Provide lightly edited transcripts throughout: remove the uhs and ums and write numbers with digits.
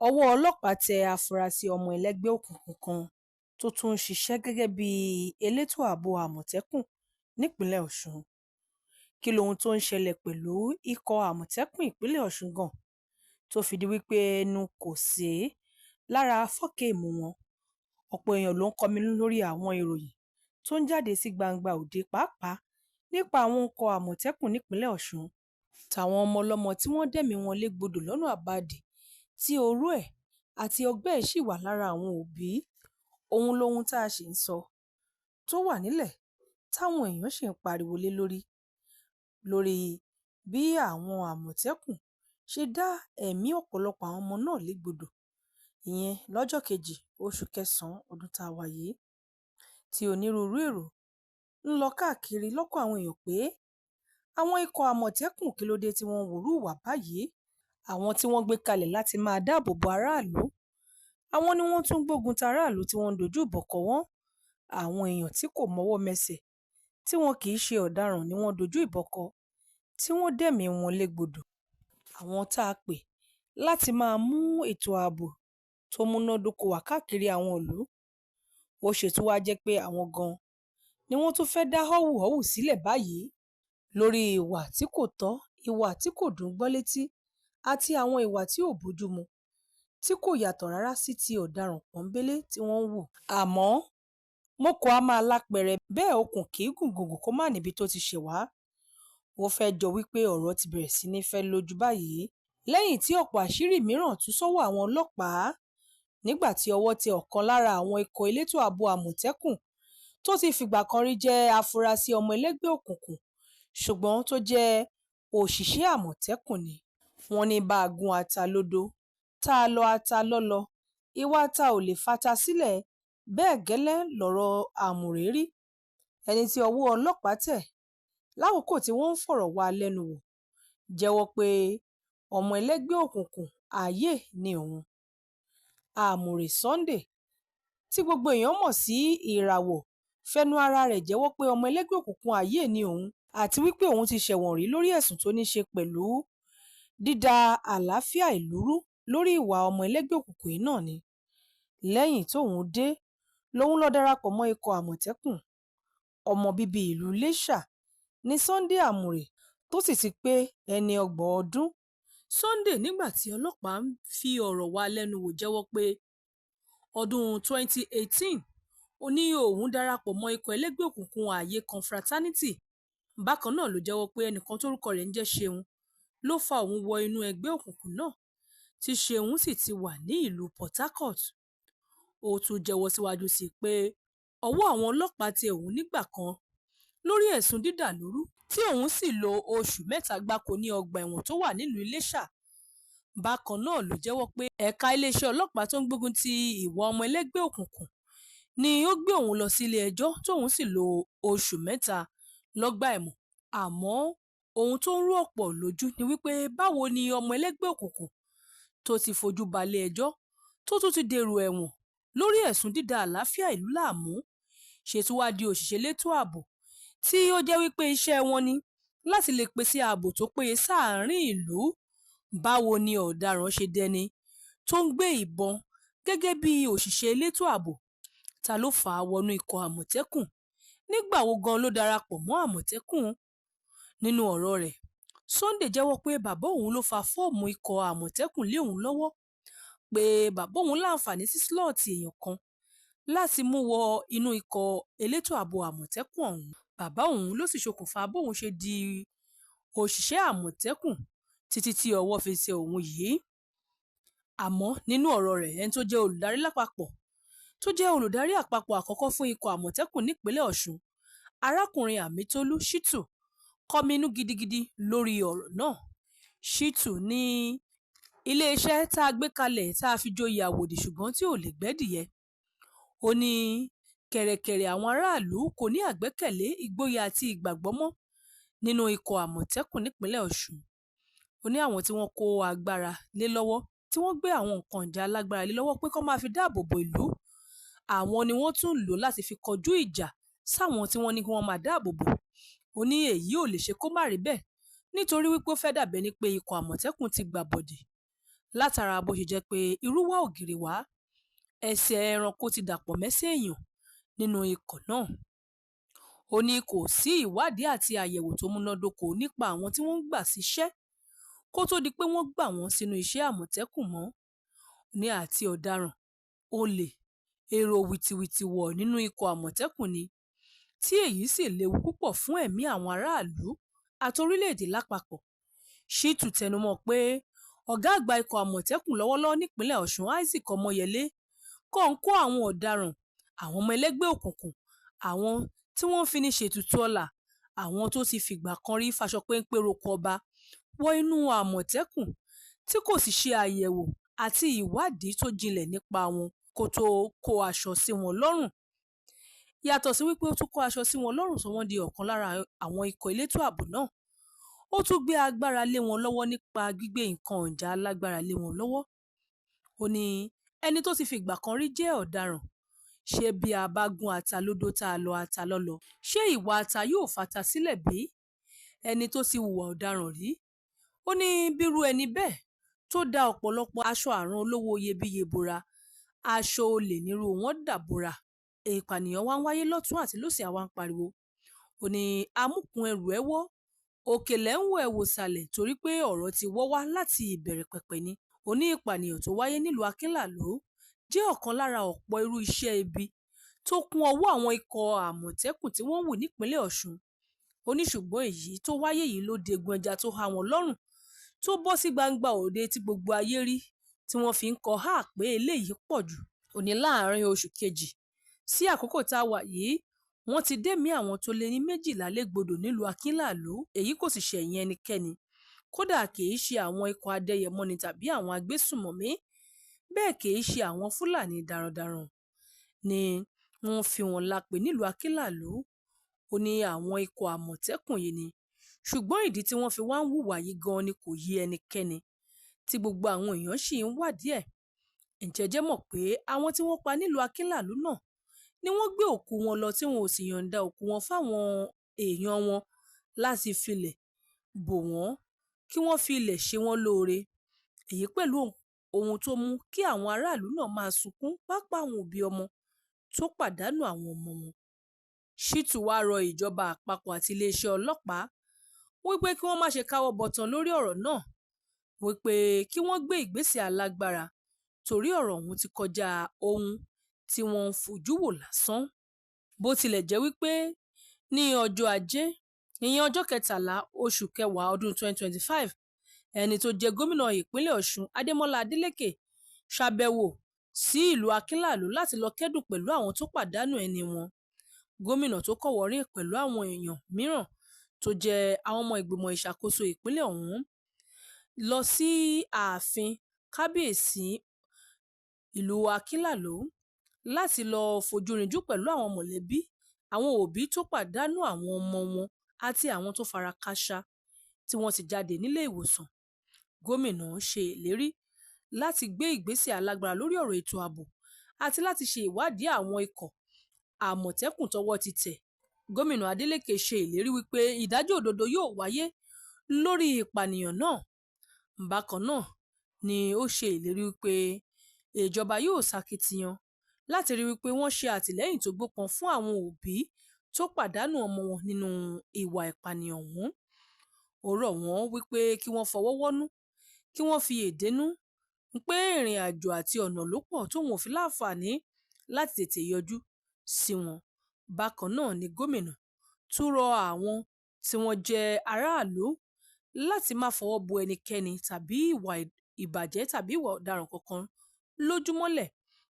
Ọwọ́ ọlọ́pàá tẹ àfúrásì ọmọ ẹlẹ́gbẹ́ òkùnkùn kan tó tún ń ṣiṣẹ́ gẹ́gẹ́ bíi elétò ààbò Àmọ̀tẹ́kùn nípìnlẹ̀ Ọ̀sùn. Kí lohun tó ń ṣẹlẹ̀ pẹ̀lú ikọ̀ Àmọ̀tẹ́kùn ìpínlẹ̀ Ọ̀ṣun gan-an tó fi di wípé ẹnu kò sí lára fọ́kéèmù wọn? Ọ̀pọ̀ èèyàn ló ń kọminú lórí àwọn ìròyìn tó ń jáde sí gbangba òde, pàápàá nípa àwọn ikọ̀ Àmọ̀tẹ́kùn nípìnlẹ̀ Ọ̀ṣun táwọn ọmọ ọlọ́mọ tí wọ́n dẹ̀mí wọn légbodò lọ́nà àbáàdì, tí oró ẹ̀ àti ọgbẹ́ ẹ̀ sì wà lára àwọn òbí. Òun lohun tá a sì ń sọ tó wà nílẹ̀ táwọn èèyàn sì ń pariwo lé lórí, lórí bí àwọn Àmọ̀tẹ́kùn ṣe dá ẹ̀mí ọ̀pọ̀lọpọ̀ àwọn ọmọ náà légbodò, ìyẹn lọ́jọ́ kejì oṣù kẹsàn-án ọdún tá a wà yìí, tí onírúurú èrò ń lọ káàkiri lọ́kàn àwọn èèyàn pé àwọn ikọ̀ Àmọ̀tẹ́kùn, kí ló dé tí wọ́n ń hurú ìwà báyìí? Àwọn tí wọ́n gbé kalẹ̀ láti máa dáàbò bo aráàlú, àwọn ni wọ́n tún gbógun ti aráàlú tí wọ́n ń dojú ìbọn kọ wọ́n. Àwọn èèyàn tí kò mọwọ́ mẹsẹ̀, tí wọn kì í ṣe ọ̀daràn ni wọ́n dojú ìbọn kọ, tí wọ́n dẹ̀mí wọn légbodò. Àwọn tá a pè láti máa mú ètò ààbò tó múnádóko wà káàkiri àwọn ìlú, ó ṣe tún wáá jẹ́ pé àwọn gan-an ni wọ́n tún fẹ́ẹ́ dá họ́wùhọ́wù sílẹ̀ báyìí lórí ìwà tí kò tọ́, ìwà tí kò dùn gbọ́ létí àti àwọn ìwà tí ò bójúmu, tí kò yàtọ̀ rárá sí ti ọ̀daràn pọ́ńbélé tí wọ́n ń hù. Àmọ́ mọ́kọ á máa lápẹẹrẹ bẹ́ẹ̀, okùn kì í gùn gùngùn kó má níbi tó ti ṣẹ̀ wá. Ó fẹ́ jọ wípé ọ̀rọ̀ ti bẹ̀rẹ̀ sí ní fẹ́ lójú báyìí lẹ́yìn tí ọ̀pọ̀ àṣírí mìíràn tú sọ́wọ́ àwọn ọlọ́pàá nígbà tí ọwọ́ tẹ ọ̀kan lára àwọn ikọ̀ elétò ààbò Àmọ̀tẹ́kùn tó ti fìgbà kan rí jẹ́ afurasí ọmọ ẹlẹ́gbẹ́ òkùnkùn, ṣùgbọ́n tó jẹ́ òṣìṣẹ́ Àmọ̀tẹ́kùn ni. Wọ́n ní bá a gún ata lódó tá a lọ ata lọ́lọ́, ìwà ata ò lè fata sílẹ̀. Bẹ́ẹ̀ gẹ́lẹ́ lọ̀rọ̀ Àmùrè rí. Ẹni tí ọwọ́ ọlọ́pàá tẹ̀ lákòókò tí wọ́n ń fọ̀rọ̀ wá a lẹ́nu wò jẹ́wọ́ pé ọmọ ẹlẹ́gbẹ́ òkùnkùn ààyè ni òun. Àmùrè Sunday, tí gbogbo èèyàn mọ̀ sí Ìràwọ̀, fẹnu ara rẹ̀ jẹ́wọ́ pé ọmọ ẹlẹ́gbẹ́ òkùnkùn ààyè ni òun, àti wípé òun ti ṣẹ̀wọ̀n rí lórí ẹ̀sùn tó ní í ṣe pẹ̀lú dídá àlàáfíà ìlú rú lórí ìwà ọmọ ẹlẹ́gbẹ́ òkùnkùn yìí náà ni. Lẹ́yìn tóun dé lòun lọ́ọ́ darapọ̀ mọ́ ikọ̀ Àmọ̀tẹ́kùn. Ọmọ bíbí ìlú Iléṣà ní Sunday Àmùrè, tó sì ti pé ẹni ọgbọ̀n ọdún. Sunday, nígbà tí ọlọ́pàá ń fi ọ̀rọ̀ wá a lẹ́nu wò, jẹ́wọ́ pé ọdún 2018 ní òun darapọ̀ mọ́ ikọ̀ ẹlẹ́gbẹ́ òkùnkùn ààyè Confraternity. Bákan náà ló jẹ́wọ́ pé ẹnìkan tórúkọ rẹ̀ ń jẹ́ Ṣeun ló fa òun wọ inú ẹgbẹ́ òkùnkùn náà, tí Ṣeun sì ti wà ní ìlú Port Harcourt. Ó tún jẹ́wọ́ síwájú sí i pé ọwọ́ àwọn ọlọ́pàá tẹ òun nígbà kan lórí ẹ̀sùn dídàlúrú, tí òun sì lo oṣù 3 gbáko ní ọgbà ẹ̀wọ̀n tó wà nílùú Iléṣà. Bákan náà ló jẹ́wọ́ pé ẹ̀ka iléeṣẹ́ ọlọ́pàá tó ń gbógun ti ìwà ọmọ ẹlẹ́gbẹ́ òkùnkùn ni ó gbé òun lọ sílé ẹjọ́, tóun sì lo oṣù 3 lọ́gbà ẹ̀wọ̀n. Àmọ́ ohun tó ń rú ọ̀pọ̀ lójú ni wípé báwo ni ọmọ ẹlẹ́gbẹ́ òkùnkùn tó ti fojú balẹ̀ ẹjọ́, tó tún ti dèrò ẹ̀wọ̀n lórí ẹ̀sùn dídá àlàáfíà ìlú láàmú, ṣe tún wá di òṣìṣẹ́ elétò ààbò, tí ó jẹ́ wípé iṣẹ́ wọn ni láti lè pèsè ààbò tó péye sáàárín ìlú? Báwo ni ọ̀daràn ṣe dẹni tó ń gbé ìbọn gẹ́gẹ́ bí òṣìṣẹ́ elétò ààbò? Ta ló fà á wọnú ikọ̀ Àmọ̀tẹ́kùn? Nígbà wo gan ló darapọ̀ mọ́ Àmọ̀tẹ́kùn? Nínú ọ̀rọ̀ rẹ̀, Sunday jẹ́wọ́ pé bàbá òun ló fa fọ́ọ̀mù ikọ̀ Àmọ̀tẹ́kùn lé òun lọ́wọ́, pé bàbá òun láǹfààní sí sílọ́ọ̀tì èèyàn kan láti mú wọ inú ikọ̀ elétò ààbò Àmọ̀tẹ́kùn ọ̀hún. Bàbá òun ló sì ṣokùnfà bóun ṣe di òṣìṣẹ́ Àmọ̀tẹ́kùn títí tí ọwọ́ fi tẹ òun yìí. Àmọ́ nínú ọ̀rọ̀ rẹ̀, ẹni tó jẹ́ olùdarí lápapọ̀ tó jẹ́ olùdarí àpapọ̀ àkọ́kọ́ fún ikọ̀ Àmọ̀tẹ́kùn nípìnlẹ̀ Ọ̀ṣun, arákùnrin Amitólú Shittu, kọminú gidigidi lórí ọ̀rọ̀ náà. Shittu ní iléeṣẹ́ tá a gbé kalẹ̀ tá a fi joyè àwòdì ṣùgbọ́n tí ò lè gbẹ́dìẹ. Ó ní kẹ̀rẹ̀kẹ̀rẹ̀ àwọn aráàlú kò ní àgbẹ́kẹ̀lé, ìgboyà àti ìgbàgbọ́ mọ́ nínú ikọ̀ Àmọ̀tẹ́kùn nípìnlẹ̀ Ọ̀ṣun. Ó ní àwọn tí wọ́n kó agbára lé lọ́wọ́, tí wọ́n gbé àwọn nǹkan ìjà alágbára lé lọ́wọ́ pé kó máa fi dáàbò bo ìlú, àwọn ni wọ́n tún lò láti fi kọjú ìjà sáwọn tí wọ́n ní kí wọ́n máa dáàbò bò. Ó ní èyí ò lè ṣe kó má rí bẹ́ẹ̀, nítorí wípé ó fẹ́ dàbí ẹni pé ikọ̀ Àmọ̀tẹ́kùn ti gbàbọ̀dè. Látara bó ṣe jẹ́ pé irú wa ògiri wá, ẹsẹ̀ ẹranko ti dàpọ̀ mẹ́sẹ̀ èèyàn nínú ikọ̀ náà. Ó ní kò sí ìwádìí àti àyẹ̀wò tó múnádóko nípa àwọn tí wọ́n ń gbà síṣẹ́ kó tóó di pé wọ́n gbà wọ́n sínú iṣẹ́ Àmọ̀tẹ́kùn mọ́. Ní àti ọ̀daràn, olè, èrò wìtìwìtì wọ̀ nínú ikọ̀ Àmọ̀tẹ́kùn ni, tí èyí sì léwu púpọ̀ fún ẹ̀mí àwọn aráàlú àti orílẹ̀-èdè lápapọ̀. Shittu tẹnumọ́ pé ọ̀gá àgbà ikọ̀ Àmọ̀tẹ́kùn lọ́wọ́lọ́wọ́ nípìnlẹ̀ Ọ̀ṣun, Isaac Ọmọyẹlé, kàn ń kó àwọn ọ̀daràn, àwọn ọmọ ẹlẹ́gbẹ́ òkùnkùn, àwọn tí wọ́n ń fini ṣètùtù ọlá, àwọn tó ti fìgbà kan rí faṣọ péńpé roko ọba wọ inú Àmọ̀tẹ́kùn tí kò sì ṣe àyẹ̀wò àti ìwádìí tó jinlẹ̀ nípa wọn kó tóó kó aṣọ sí wọn lọ́rùn. Yàtọ̀ sí wípé ó tún kó aṣọ sí wọn lọ́rùn sọ wọ́n di ọ̀kan lára àwọn ikọ̀ elétò ààbò náà, ó tún gbé agbára lé wọn lọ́wọ́ nípa gbígbé nǹkan ìjà alágbára lé wọn lọ́wọ́. Ó ní ẹni tó ti fìgbà kan rí jẹ́ ọ̀daràn, ṣé bí a bá gún ata lódó tá a lọ ata lọ́lọ́, ṣé ìwà ata yóò fata sílẹ̀ bí? Ẹni tó ti hùwà ọ̀daràn rí, ó ní bírú ẹni bẹ́ẹ̀ tó da ọ̀pọ̀lọpọ̀ aṣọ àrán olówó iyebíye bora, aṣọ olè nírú wọn dà bora. Ìpànìyàn wá ń wáyé lọ́tùn àti lósì, àwa ń pariwo. Ó ní amúkùn ẹrù ẹ wọ́, òkè lẹ̀ ń wò ẹ wò sàlẹ̀ torí pé ọ̀rọ̀ ti wọ́ wá láti ìbẹ̀rẹ̀ pẹ̀pẹ̀ ni. Ó ní ìpànìyàn tó wáyé nílùú Akínlàló jẹ́ ọ̀kan lára ọ̀pọ̀ irú iṣẹ́ ibi tó kún ọwọ́ àwọn ikọ̀ Àmọ̀tẹ́kùn tí wọ́n ń wù nípìnlẹ̀ Ọ̀ṣun. Ó ní ṣùgbọ́n èyí tó wáyé yìí ló degun ẹja tó há wọn lọ́rùn, tó bọ́ sí gbangba òde tí gbogbo ayé rí, tí wọ́n fi ń kọ háà pé eléyìí pọ̀ jù. Ó ní láàárín oṣù kejì sí àkókò tá a wà yìí, wọ́n ti dẹ́mi àwọn tó lé ní 12 légbodò nílùú Akínlàló, èyí kò sì ṣẹ̀yìn ẹnikẹ́ni. Kódà kì í ṣe àwọn ikọ̀ adẹ́yẹmọ́ni tàbí àwọn agbésùnmọ̀mí, bẹ́ẹ̀ kì í ṣe àwọn Fúlàní darandaran ni wọ́n fi wọ́n lápè nílùú Akínlàló. Ó ní àwọn ikọ̀ Àmọ̀tẹ́kùn yìí ni, ṣùgbọ́n ìdí tí wọ́n fi wá ń hùwà yìí gan-an ni kò yé ẹnikẹ́ni, tí gbogbo àwọn èèyàn sì ń wádìí ẹ̀. Ǹjẹ́ ẹ jẹ́ mọ̀ pé àwọn tí wọ́n pa nílùú Akínlàló náà ni wọ́n gbé òkú wọn lọ tí wọn ò sì yọ̀ǹda òkú wọn fáwọn èèyàn wọn láti filẹ̀ bò wọ́n kí wọ́n fi ilẹ̀ ṣe wọ́n lóore. Èyí pẹ̀lú ohun tó mú kí àwọn aráàlú náà máa sunkún, pàápàá àwọn òbí ọmọ tó pàdánù àwọn ọmọ wọn. Shittu wá rọ ìjọba àpapọ̀ àti iléeṣẹ́ ọlọ́pàá wípé kí wọ́n má ṣe káwọ́ bọ̀tán lórí ọ̀rọ̀ náà, wípé kí wọ́n gbé ìgbésẹ̀ alágbára torí ọ̀rọ̀ ọ̀hún ti kọjá ohun tí wọ́n ń fojú wò lásán. Bó tilẹ̀ jẹ́ wípé ní ọjọ́ Ajé, ìyẹn ọjọ́ 13 oṣù kẹwàá ọdún 2025, ẹni tó jẹ́ gómìnà ìpínlẹ̀ Ọ̀ṣun, Adémọ́lá Adélékè, ṣàbẹ̀wò sí ìlú Akínlàló láti lọ kẹ́dùn pẹ̀lú àwọn tó pàdánù ẹni wọn. Gómìnà tó kọ́wọ̀ọ́rìn pẹ̀lú àwọn èèyàn mìíràn tó jẹ́ àwọn ọmọ ìgbìmọ̀ ìṣàkóso ìpínlẹ̀ ọ̀hún lọ sí ààfin kábíyèsí ìlú Akínlàló láti lọ fojúrinjú pẹ̀lú àwọn mọ̀lẹ́bí, àwọn òbí tó pàdánù àwọn ọmọ wọn àti àwọn tó fara kááṣá tí wọ́n ti jáde nílé ìwòsàn. Gómìnà ṣe ìlérí láti gbé ìgbésẹ̀ alágbára lórí ọ̀rọ̀ ètò ààbò àti láti ṣe ìwádìí àwọn ikọ̀ Àmọ̀tẹ́kùn tọ́wọ́ ti tẹ̀. Gómìnà Adeleke ṣe ìlérí wípé ìdájọ́ òdodo yóò wáyé lórí ìpànìyàn náà. Bákan náà ni ó ṣe ìlérí wípé ìjọba yóò ṣakitiyan láti rí wípé wọ́n ṣe àtìlẹ́yìn tó gbópọn fún àwọn òbí tó pàdánù ọmọ wọn nínú ìwà ìpànìyàn ọ̀hún. Ó rọ̀ wọ́n wípé kí wọ́n fọwọ́ wọ́nú, kí wọ́n fi èdénú pé ìrìn àjò àti ọ̀nà ló pọ̀ tóun ò fi láǹfààní láti tètè yọjú sí wọn. Bákan náà ni gómìnà tún rọ àwọn tí wọ́n jẹ́ aráàlú láti má fọwọ́ bo ẹnikẹ́ni tàbí ìwà ìbàjẹ́ tàbí ìwà ọ̀daràn kankan lójúmọ́lẹ̀,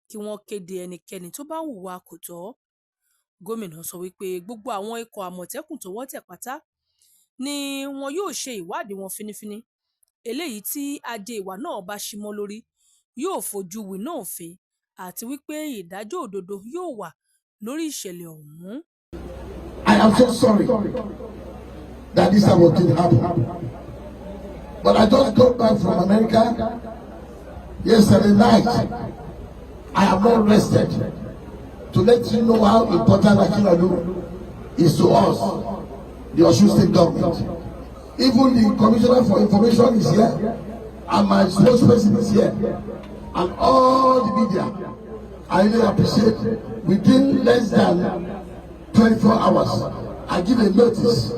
kí wọ́n kéde ẹnikẹ́ni tó bá ń hùwà kò tọ́. Gómìnà sọ wípé gbogbo àwọn ikọ̀ Àmọ̀tẹ́kùn tọ́wọ́ tẹ̀ pátá ni wọn yóò ṣe ìwádìí wọn fínífíní. Eléyìí tí ajé ìwà náà bá ṣí mọ́ lórí yóò fojú winá òfin àti wípé ìdájọ́ òdodo yóò wà lórí ìṣẹ̀lẹ̀ ọ̀hún. I am so sorry that this type of thing happened. But I just got back from America yesterday night. I have not rested to let you know how important Akinlalu is to us, the Osun State government. Even the Commissioner for Information is here. And my spokesperson is here, and all the media. I really appreciate. Within less than 24 hours, I give a notice.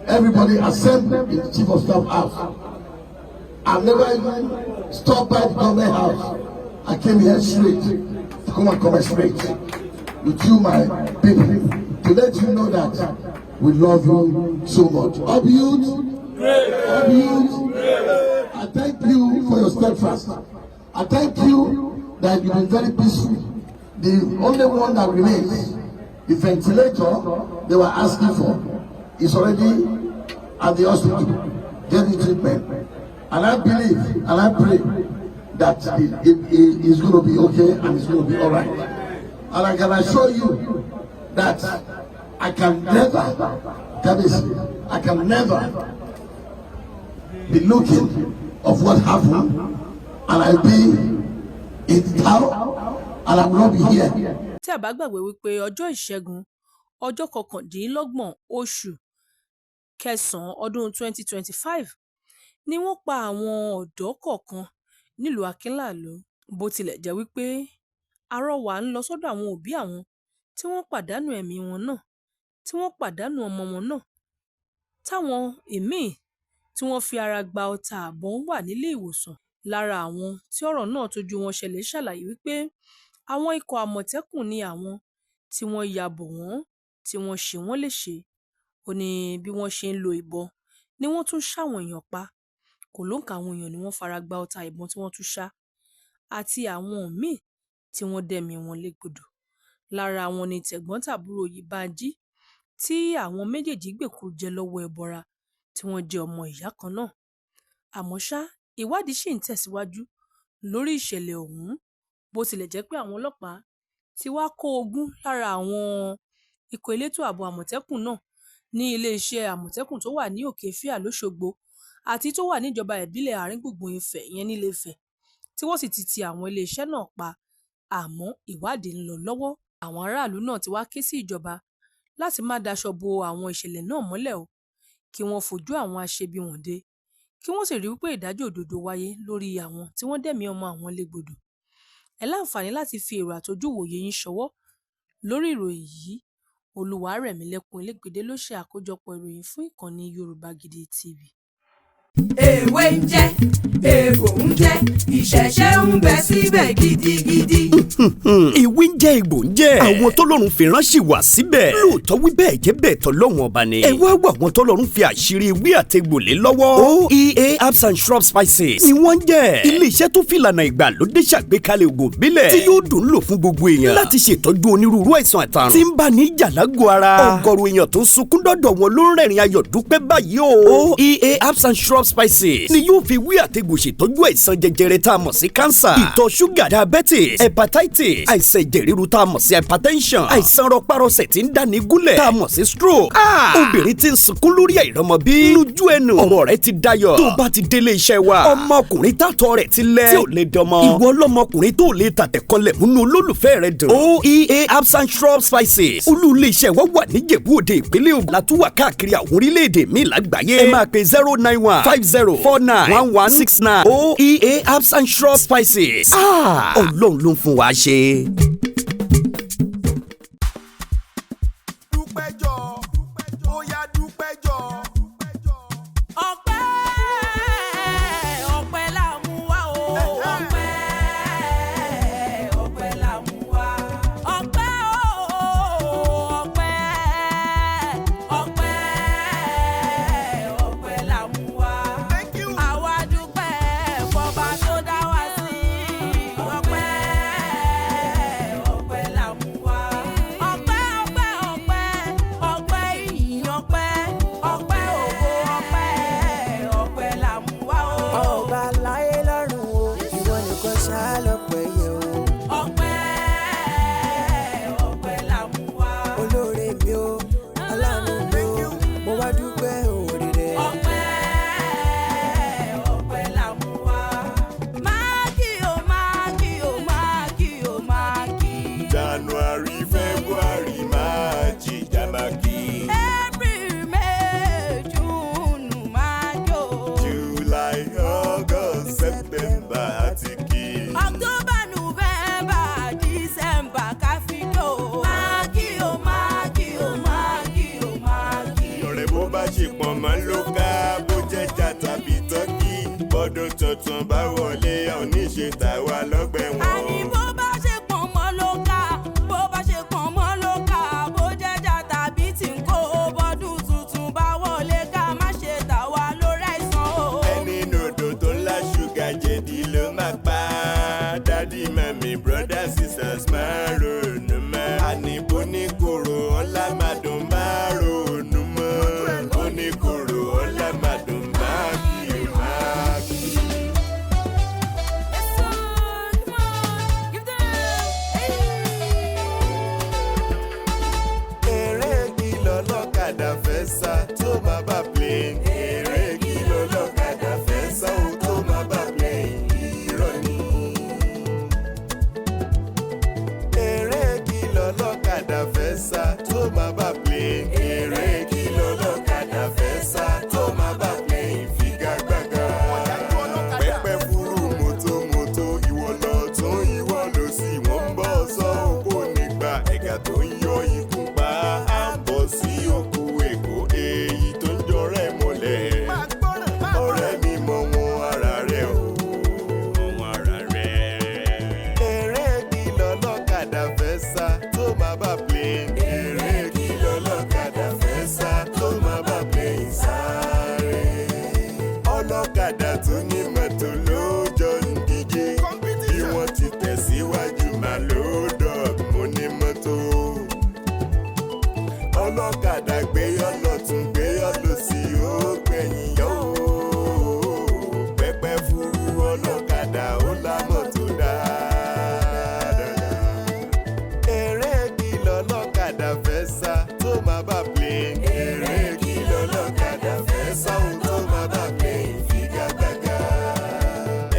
Everybody assembled in the Chief of Staff house. I never even stopped by the government house. I came here straight to come and commiserate with you, my people, to let you know that we love you so much. Up youth, up youth. I thank you for your steadfast. I thank you that you've been very peaceful. The only one that remains, the ventilator they were asking for, is already at the hospital getting treatment. And I believe and I pray that it is going to be okay and it's going to be all right. And I can assure you that I can never, Kábíyèsí, I can never be looking of what happened and I be in town and I will not be here. Tí a bá gbàgbé wípé ọjọ́ Ìṣẹ́gun, ọjọ́ 29 oṣù kẹsàn-án ọdún 2025 ni wọ́n pa àwọn ọ̀dọ́ kọ̀ọ̀kan nílùú Akínlàlú. Bó tilẹ̀ jẹ́ wípé àrọwà ń lọ sọ́dọ̀ àwọn òbí àwọn tí wọ́n pàdánù ẹ̀mí wọn náà, tí wọ́n pàdánù ọmọ wọn náà, táwọn mí-ín tí wọ́n fi ara gba ọta ìbọn wà nílé ìwòsàn. Lára àwọn tí ọ̀rọ̀ náà tójú wọn ṣẹlẹ̀ ṣàlàyé wípé àwọn ikọ̀ Àmọ̀tẹ́kùn ní àwọn tí wọ́n ya bò wọ́n, tí wọ́n ṣe wọ́n léṣe. Ó ní bí wọ́n ṣe ń lo ìbọn ni wọ́n tún ṣáwọn èèyàn pa. Kò lóǹkà àwọn èèyàn ni wọ́n fara gba ọta ìbọn tí wọ́n tún ṣá, àti àwọn míín tí wọ́n dẹ̀mí wọn légbodò. Lára wọn ni tẹ̀gbọ́n-tàbúrò Oyèbánjí tí àwọn méjèèjì gbèkúrú jẹ lọ́wọ́ ẹbọra, tí wọ́n jẹ́ ọmọ ìyá kan náà. Àmọ́ ṣá, ìwádìí ṣì ń tẹ̀síwájú lórí ìṣẹ̀lẹ̀ ọ̀hún, bó tilẹ̀ jẹ́ pé àwọn ọlọ́pàá ti wá kó 20 lára àwọn ikọ̀ elétò ààbò Àmọ̀tẹ́kùn náà ní iléeṣẹ́ Àmọ̀tẹ́kùn tó wà ní Òkè-Fíà lọ́sọ̀gbọ̀ àti tó wà níjọba ìbílẹ̀ Àárín-gbùngbùn Ifẹ̀, ìyẹn nílé-Ifẹ̀, tí wọ́n sì ti ti àwọn iléeṣẹ́ náà pa. Àmọ́ ìwádìí ń lọ lọ́wọ́. Àwọn aráàlú náà ti wá ké sí ìjọba láti má daṣọ bo àwọn ìṣẹ̀lẹ̀ náà mọ́lẹ̀ o, kí wọ́n fojú àwọn aṣebi wọn dé, kí wọ́n sì rí wípé ìdájọ́ òdodo wáyé lórí àwọn tí wọ́n dẹ̀mí ọmọ àwọn légbodò. Ẹ láǹfààní láti fi èrò àtojúwòye yín ṣọwọ́ lórí ìròyìn yìí. Olúwarẹ̀mílẹ́kùn Elégbèdé ló ṣe àkójọpọ̀ ìròyìn fún ìkànnì Yorùbá Gidi TV. Èwe ń jẹ́, ègbò ń jẹ́, ìṣẹ̀ṣẹ̀ ń bẹ síbẹ̀ gidigidi. Ìwé ń jẹ́, egbò ń jẹ́. Àwọn tọ́lọ́run fi ránṣẹ́ wá síbẹ̀. Lóòótọ́, wí bẹ́ẹ̀ jẹ́ bẹ́ẹ̀, tọ́lọ́run ọba ni. Ẹ wá wà àwọn tọ́lọ́run fi àṣírí ewé àtegbò lé lọ́wọ́. OEA Herbs and Shrub Spices ni wọ́n ń jẹ́. Ilé-iṣẹ́ tó fìlànà ìgbàlódé ṣàgbékalẹ̀ ògùn ìbílẹ̀ tí yóò dùn lò fún gbogbo èèyàn láti ṣètọ́jú onírúurú àìsàn àtàrùn tí ń bá ní jàlágò ara. Ọ̀gọ̀rọ̀ èèyàn tó ń sunkún dọ́dọ̀ wọn ló ń rẹ̀rìn ayọ̀ dúpẹ́ báyìí o. OEA Herbs and Shrub Spices ni yóò fi wí àtegbò ṣètọ́jú àìsàn jẹjẹrẹ tá a mọ̀ sí cancer, ìtọ̀ ṣúgà, diabetes, hepatitis, àìsàn ẹ̀jẹ̀ ríru tá a mọ̀ sí hypertension, àìsàn rọpárọsẹ̀ tí ń dáni gúnlẹ̀ tá a mọ̀ sí stroke. Obìnrin tí ń sunkún lórí àìrọ́mọbí, lójú ẹnu ọ̀rọ̀ rẹ̀ ti dayọ̀ tó bá ti délé iṣẹ́ wa. Ọmọkùnrin tàtọ̀ rẹ̀ ti lẹ̀ tí ò lè dọmọ, ìwọ ọlọ́mọkùnrin tó lè tàtẹ̀kọlẹ̀ múnú olólùfẹ́ rẹ̀ dùn. OEA Herbs and Shrub Spices, olú ilé iṣẹ́ wa wà níjẹ̀bú Òde, ìpínlẹ̀ Ògùn. Látúwà káàkiri àwọn orílẹ̀-èdè míì lágbàáyé. Ẹ máa pe 09150491169. OEA Herbs and Shrub Spices, Ọlọ́run ló ń fún wa ṣe. Dúpẹ́ jọ, ó yá, dúpẹ́ jọ. Ọpẹ́, ọpẹ́ là mú wá o. Ọpẹ́, ọpẹ́ là mú wá. Ọpẹ́ o, ọpẹ́, ọpẹ́, ọpẹ́ là mú wá. Thank you. Àwa dúpẹ́ fọba tó dá wa sí. Ọpẹ́, ọpẹ́ là mú wá. Ọpẹ́, ọpẹ́, ọpẹ́, ọpẹ́ ìyìn, ọpẹ́, ọpẹ́ ògo, ọpẹ́, ọpẹ́ là mú wá o. Ọba láyé lọ́run o, ìwọ nìkan ṣáá lọ́pẹ́ yẹ o. Ọpẹ́, ọpẹ́ là mú wá. Olóore mi o, aláàánú mi o, mo wá dúpẹ́ òrè rẹ. Ọpẹ́, ọpẹ́ là mú wá. Máàkì o, máàkì o, máàkì o, máàkì. January, February, March, Jamaki. April, May, June, máàkì o. July, August, tuntun bá wọlé, a ò ní ṣe tàwa lọ́gbẹ̀ wọn. Àní bó bá ṣe pọ̀n mọ́ ló kà, bó bá ṣe pọ̀n mọ́ ló kà, bó jẹ́jà tàbí tí ń kó bọ́dún tuntun bá wọlé ká má ṣe tà wá lórí àìsàn o. Ẹni nòdò tó ńlá ṣúgà jẹ̀dí ló máa pa á. Daddy, mummy, brothers, sisters, máa ronú mọ́. Àní bó ní koro ọlá máa dùn máa ronú mọ́. Bó ní koro ọlá máa dùn máa kí o máa kí. Eré kìlọ̀ lọ́kadà fẹ́ sá tó máa bá plane. Eré kìlọ̀ lọ́kadà fẹ́ sá ó tó máa bá plane. Irọ́ ni. Eré kìlọ̀ lọ́kadà fẹ́ sá tó máa bá plane. Eré kìlọ̀ lọ́kadà fẹ́ sá tó máa bá plane. Figagbága. Pẹ́pẹ́ fúrú mọ́tòmọ́tò ìwọ lọ tún ìwọ lọ sí wọ́n ń bọ̀ sọ òkú nígbà ẹ̀gà tó ń yọ ikú pa á ń bọ̀ sí òkú Èkó èyí tó ń jọrẹ́ mọ́lẹ̀. Ọ̀rẹ́ mi mọ wọn ara rẹ̀ o. Mọ wọn ara rẹ̀. Eré kìlọ̀ lọ́kadà fẹ́ sá tó máa bá plane. Eré kìlọ̀ lọ́kadà fẹ́ sá tó máa bá plane sáré. Ọlọ́kadà tó ní mọ́tò ló jọ ń díje. Bí wọ́n ti tẹ̀síwájú máa ló dọ̀ mo ní mọ́tò. Ọlọ́kadà gbé ọlọ́tún gbé ọlọ́sì ó gbẹ̀yìn yó. Pẹ́pẹ́ fúru ọlọ́kadà ó lámọ̀ tó dáadáa. Eré kìlọ̀ lọ́kadà fẹ́ sá tó máa bá plane. Eré kìlọ̀ lọ́kadà fẹ́ sá ó tó máa bá plane figagbága.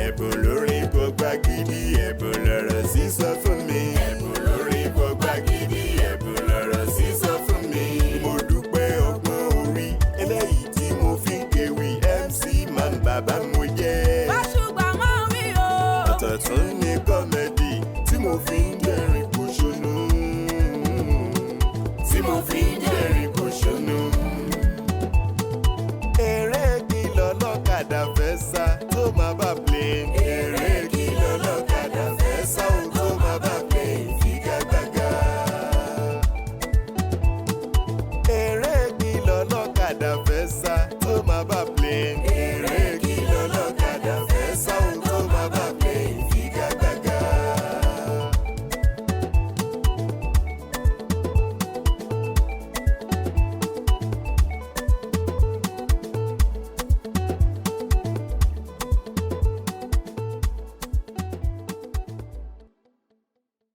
Ẹ̀bùn lórí gbọgbá gidi, ẹ̀bùn lọ̀rọ̀ sísọ fún mi. Ẹ̀bùn lórí gbọgbá gidi, ẹ̀bùn lọ̀rọ̀ sísọ fún mi. Mo dúpẹ́ ọgbọ́n orí eléyìí tí mo fi ń kéwì MC Man bàbá mo jẹ́. Báṣubà máa ń wí o. Ọ̀tọ̀ tún ní comedy tí mo fi ń dẹ́rìn pòṣónú. Tí mo fi ń dẹ́rìn pòṣónú. Eré kìlọ̀ lọ́kadà fẹ́ sá tó máa bá plane.